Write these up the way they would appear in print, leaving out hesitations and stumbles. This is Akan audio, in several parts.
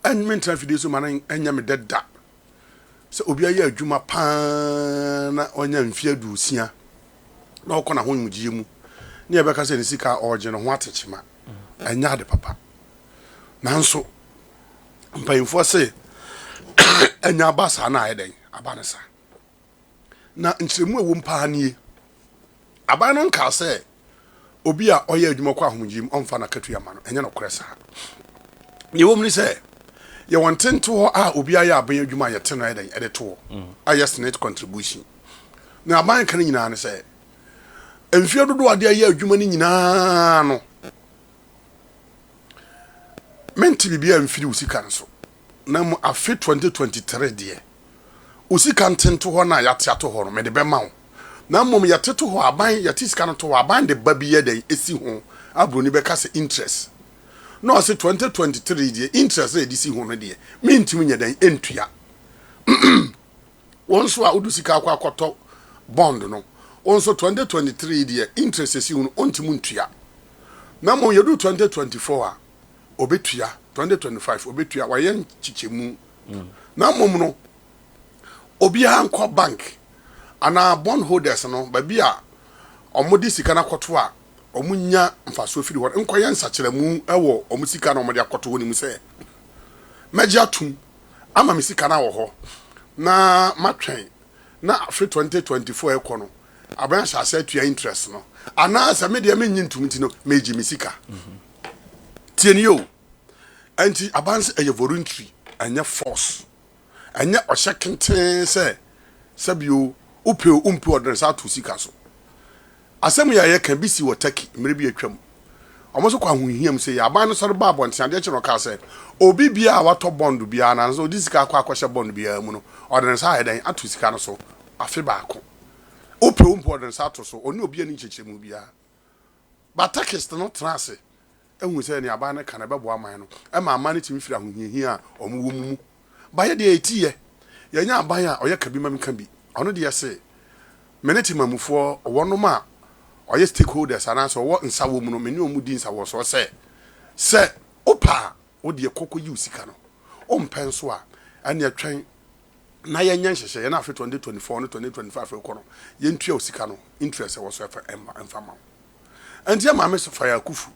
Mentena afidie so ma no nyɛ me dɛ da sɛ obi ayɛ adwuma paa na ɔnya mfeɛ 60 na ɔkɔ n'ahomegyeɛ mu ne yɛbɛka sɛ ne sika a ɔregye no ho atekyema. Ɛnyɛ ade papa. Nanso mpanyinfoɔ se ɛnya aba saa na ayɛ dɛn aba no saa. Na nkyerɛmu a ɛwɔ mu paa nie. Aban no nkaa sɛ obi a ɔyɛ adwuma kɔ ahomegye mu ɔmfa n'akatua ma no. Ɛnyɛ nokorɛ saa. Deɛ ɛwɔ mu ne sɛ yɛwɔ ntentohɔ a obi ayɛ aban adwuma a yɛte no ayɛ dɛn ɛde to hɔ a yɛ senate contribution. Na aban ka no nyinaa ne sɛ mfeɛ dodoɔ a de ayɛ adwuma no nyinaa no mente biribiara mfiri wo sika no so na mu afe 2023 deɛ wo sika ntentohɔ no a yɛate ato hɔ no mede bɛma wo na mmom yɛte to hɔ aban yɛte sika no to hɔ aban de ba bi yɛ dɛn ɛsi ho a buroni bɛka sɛ interest na ɔse 2023 deɛ interest na yɛde si ho no deɛ mentumi nyɛ dɛn ɛntua. Wo nso a wode sika akɔ akɔtɔ bond no, wo nso 2023 deɛ interest esi ho no ontumi ntua. Na mmom yɛdu 2024 a, obetua, 2025 obetua, wayɛ nkyekyɛmu. Na mmom no, obiara nkɔ bank anaa bond holders no baabi a wɔde sika no akɔto a wɔnya mfasoɔ firi hɔ no nkɔyɛ nsakyerɛmu wɔ wɔn sika no a wɔde akɔto hɔ no mu sɛ mɛgye atom ama me sika no awɔ hɔ na matwɛn na afe 2024 ɛkɔ no aban ahyɛ ase atua interest no anaasɛ me deɛ mennye ntom nti no megye me sika. Tie nie o, ɛnti aban sɛ ɛyɛ voluntary, ɛnyɛ force, ɛnyɛ ɔhyɛ kenten sɛ sɛbio wopɛ o wompɛ o ɔde ne nsa ato sika so. Asɛm yi a yɛka bi sii wɔ Turkey mmere bi a atwam. Wɔn nso kɔ ahohia mu sei. Aban no sɔre baa abɔnten adeɛ kye no ɔkaa sɛ, obi biara a watɔ bond biara anaasɛ ɔde sika akɔ akɔhyɛ bond biara mu no, ɔde ne nsa ayɛ dɛn ato sika no so afe baako. Wopɛ o mpo ɔde ne nsa ato so. Ɔne obi anni nkyerɛkyerɛmu biara. But Turkists no tenaa ase hui sɛ nea aban no ka no ɛbɛboa aman no ma aman no tumi firi ahohiahia a wɔwɔ mu mu. But yɛ deɛ yɛti yɛ, yɛnya aban a ɔyɛ ka bi ma menka bi. Ɔno deɛ se me ne temamufoɔ, wɔnom a ɔyɛ stakeholders anaasɛ ɔwɔ nsa wɔ mu no, me ne wɔn di nsawɔsoɔ sɛ, sɛ wopɛ a wo deɛ kɔ kɔyi wo sika no, wompɛ nso a ɛneɛ twɛn na yɛnyɛ nhyehyɛeɛ na afe 2024 ne 2025 rekɔ no yɛntua wo sika no interest ɛwɔ so ɛfa ɛmfa ma wo. Ɛnti yɛ maame Sophia Akuffo,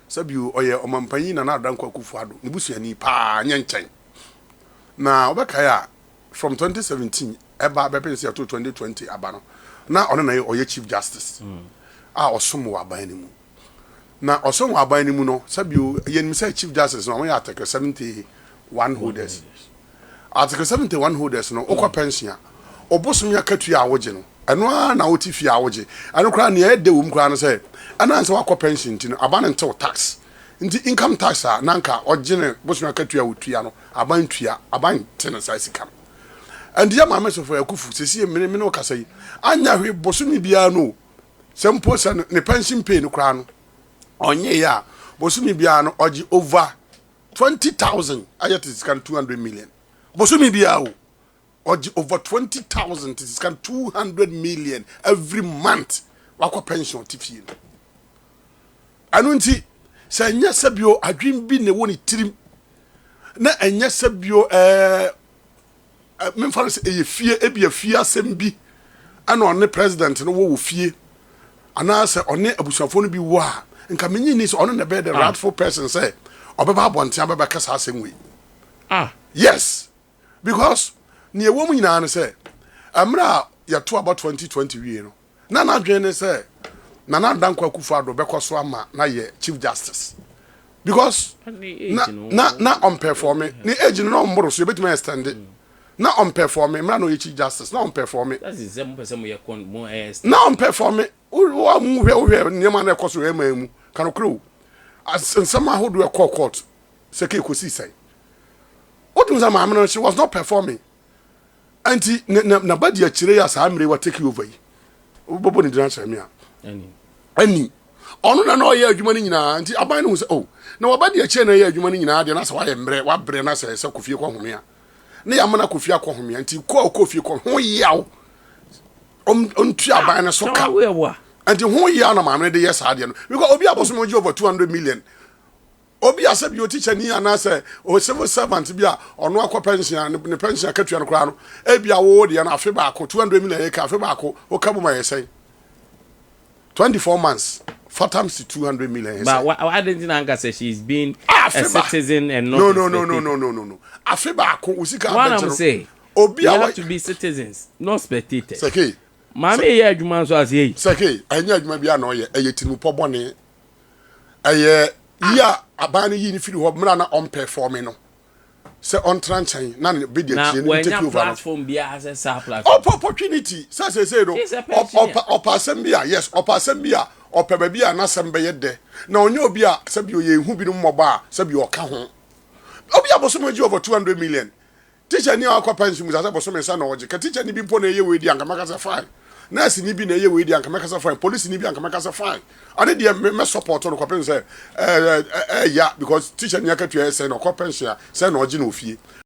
sɛbio ɔyɛ ɔmampanyin Nana Addo Dankwa Akufo Addo ne busuani paa nyɛ nkyɛn. Na wobɛkae a from 2017 ɛba bɛpem sɛ yɛto 2020 aba no, na ɔno na ɔyɛ Chief Justice a ɔsom wɔ aban no mu. Na ɔsom wɔ aban no mu no, sɛbio yɛnim sɛ Chief Justice no wɔyɛ Article 71 holders. Article 71 holders no, wokɔ pension a, ɔbosome akatua a wogye no, ɛno ara na wote fie a wogye. Ɛno koraa nea ɛyɛ dɛ wɔ mu koraa no sɛ, ɛnam sɛ woakɔ pension nti no, aban ntew tax. Nti income tax a na anka ɔgye ne bosome akatua a otua no, aban ntua, aban nte no saa sika no. Ɛnti yɛ maame Sophia Akuffo, seesei me ne wo kasa yi, anyɛ hwee bosome biara no o, sɛ mpo sɛ ne pension pay no koraa no, ɔnyeeɛ a, bosome biara no ɔgye over 20,000, ayɛ te sika no 200 million. Bosome biara o, ɔgye over 20,000 te sika no 200 million every month, wakɔ pension ɔte fie no. Ɛno nti, sɛ ɛnyɛ sɛ bio adwene bi na ɛwɔ ne tirim, na ɛnyɛ sɛ bio ɛɛ memfa no sɛ ɛyɛ fie, ebi fie asɛm bi ɛna ɔne president no wɔ wɔ fie, anaasɛ ɔne abusuafoɔ no bi wɔ a, nka menyi ni sɛ ɔno na ɛbɛyɛ the rightful person sɛ ɔbɛba abɔnten abɛbɛka saa asɛm wei. Yes, because nea ɛwɔ mu nyinaa no sɛ mmerɛ a yɛto aba 2020 wie no, na n'adwene ne sɛ Nana Dankwa Akufo-Addo bɛkɔ so ama na yɛ Chief Justice because na na na ɔmpɛfɔme ne age no na ɔmboro so yɛbɛtumi extend na ɔmpɛfɔme mmerɛ na ɔyɛ Chief Justice na ɔmpɛfɔme na ɔmpɛfɔme wo mu hwɛ wohwɛ nneɛma na ɛkɔ so ɛma mu ka nokorɛ o nsɛm ahodoɔ ɛkɔɔ court sɛ kɛ ɛkɔsii sɛn wotum sɛ maame no she was not performing. Nti na ba di akyire yi a saa mmerɛ yi wa take over yi wobɛbɔ ne din akyerɛ me a ɛni ɔno na na ɔyɛ adwuma no nyinaa. Nti aban no hu sɛ oh na waba di akyire na ɛyɛ adwuma no nyinaa deɛ na sɛ wayɛ mmerɛ wabrɛ na sɛ sɛ kɔfie kɔ home a ne yɛama no akɔfie akɔ home a nti kɔ a ɔkɔ fie kɔ ho yaw ɔntua aban no so ka nti ho yaw na maame no de yɛ saa deɛ no because obi abɔsom gye over 200 million. Obi a sɛ bi o teacher ni anaasɛ o civil servant bi a ɔno akɔ pension a ne pension akatua no koraa no, ebi a wo deɛ no afe baako 200 million yɛ ka afe baako, wo ka bom a yɛ sɛn? 24 months four times 200 million yɛ But sɛn? why didn't anka say she's been Ah, a afe ba citizen and not no a no no no spectator? no no no no, afe baako wo sika One abɛgye am no say obi we a have wa to be citizens, not spectators. Sɛke Maame yɛ adwuma nso ase yi. Sɛke ɛnyɛ adwuma bi a na ɔyɛ, ɛyɛ tirimupɔ bɔne, ɛyɛ yi a aban no yi ne firi hɔ mmerɛ na ɔmpɛ no sɛ ɔntena nkyɛn na ne bɛdi Na akyire no wɔnya take over no. Platform biara sɛ saa platform. Ɔpɛ opportunity sɛ seesei no She's a pensioner. ɔpɛ asɛm bi a, yes, ɔpɛ asɛm bi a ɔpɛ baabi a n'asɛm bɛyɛ dɛ na ɔnyɛ obi a sɛbi ɔyɛ ehu binom mmɔbɔ a sɛbi ɔka ho. Obi a bɔsɔm agye over 200 million, teacher ni a wakɔ pension mu sɛ bɔsɔm nsa na ɔgye ka, teacher ni bi mpo na ɛyɛ wei di anka mɛka sɛ fine, nurse ni bi na ɛyɛ wei di anka mɛka sɛ fine, police ni bi anka mɛka sɛ fine, ɔne deɛ mɛ support no kɔpem sɛ ɛɛ ɛɛ ya because teacher ni akatua yɛ sɛ na ɔkɔ pension a sɛ na ɔgye na ofie.